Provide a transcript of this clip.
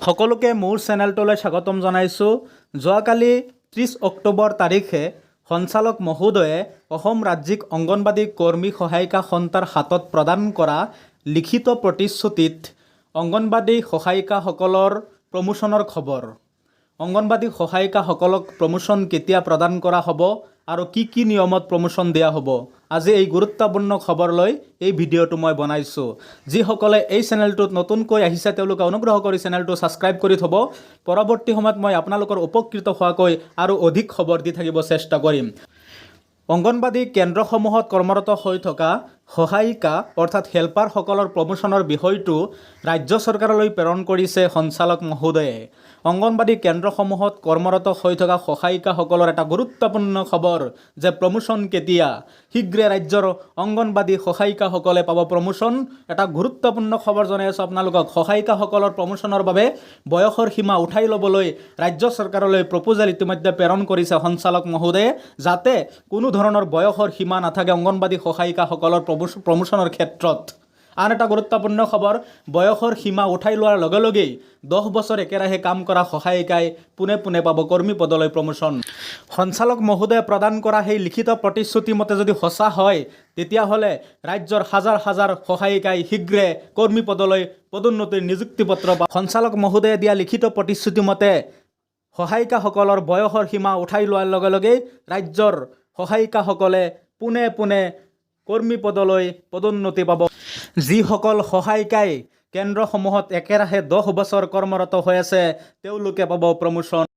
সকলোকে মোৰ চেনেলটোলৈ স্বাগতম জনাইছোঁ। যোৱাকালি 30 অক্টোবৰ তাৰিখে সঞ্চালক মহোদয়ে অসম ৰাজ্যিক অংগনবাড়ী কৰ্মী সহায়িকা সন্থাৰ হাতত প্ৰদান কৰা লিখিত প্ৰতিশ্ৰুতিত অংগনবাড়ী সহায়িকাসকলৰ প্ৰমোশ্যনৰ খবৰ, অংগনবাড়ী সহায়িকাসকলক প্ৰমোশ্যন কেতিয়া প্ৰদান কৰা হ'ব আৰু কি কি নিয়মত প্ৰমোশ্যন দিয়া হ'ব, আজি এই গুৰুত্বপূৰ্ণ খবৰ লৈ এই ভিডিঅ'টো মই বনাইছোঁ। যিসকলে এই চেনেলটোত নতুনকৈ আহিছে, তেওঁলোকে অনুগ্ৰহ কৰি চেনেলটো ছাবস্ক্ৰাইব কৰি থ'ব। পৰৱৰ্তী সময়ত মই আপোনালোকৰ উপকৃত হোৱাকৈ আৰু অধিক খবৰ দি থাকিব চেষ্টা কৰিম। অংগনবাড়ী কেন্দ্ৰসমূহত কৰ্মৰত হৈ থকা সহায়িকা অৰ্থাৎ হেল্পাৰসকলৰ প্ৰমোশ্যনৰ বিষয়টো ৰাজ্য চৰকাৰলৈ প্ৰেৰণ কৰিছে সঞ্চালক মহোদয়ে। অংগনবাড়ী কেন্দ্ৰসমূহত কৰ্মৰত হৈ থকা সহায়িকাসকলৰ এটা গুৰুত্বপূৰ্ণ খবৰ যে প্ৰমোশ্যন কেতিয়া? শীঘ্ৰে ৰাজ্যৰ অংগনবাড়ী সহায়িকাসকলে পাব প্ৰমোশ্যন। এটা গুৰুত্বপূৰ্ণ খবৰ জনাই আছোঁ আপোনালোকক। সহায়িকাসকলৰ প্ৰমোশ্যনৰ বাবে বয়সৰ সীমা উঠাই ল'বলৈ ৰাজ্য চৰকাৰলৈ প্ৰপ'জেল ইতিমধ্যে প্ৰেৰণ কৰিছে সঞ্চালক মহোদয়ে, যাতে কোনো ধৰণৰ বয়সৰ সীমা নাথাকে অংগনবাড়ী সহায়িকাসকলৰ প্ৰমোশ্যনৰ ক্ষেত্ৰত। আন এটা গুৰুত্বপূৰ্ণ খবৰ, বয়সৰ সীমা উঠাই লোৱাৰ লগে লগেই 10 বছৰ একেৰাহে কাম কৰা সহায়িকাই পোনে পোনে পাব কৰ্মী পদলৈ প্ৰমোশ্যন। সঞ্চালক মহোদয়ে প্ৰদান কৰা সেই লিখিত প্ৰতিশ্ৰুতি মতে যদি সঁচা হয়, তেতিয়াহ'লে ৰাজ্যৰ হাজাৰ হাজাৰ সহায়িকাই শীঘ্ৰে কৰ্মী পদলৈ পদোন্নতিৰ নিযুক্তি পত্ৰ বা সঞ্চালক মহোদয়ে দিয়া লিখিত প্ৰতিশ্ৰুতি মতে সহায়িকাসকলৰ বয়সৰ সীমা উঠাই লোৱাৰ লগে লগেই ৰাজ্যৰ সহায়িকাসকলে পোনে পোনে কৰ্মী পদলৈ পদোন্নতি পাব। যিসকল সহায়িকাই কেন্দ্ৰসমূহত একেৰাহে 10 বছৰ কৰ্মৰত হৈ আছে, তেওঁলোকে পাব প্ৰমোশ্যন।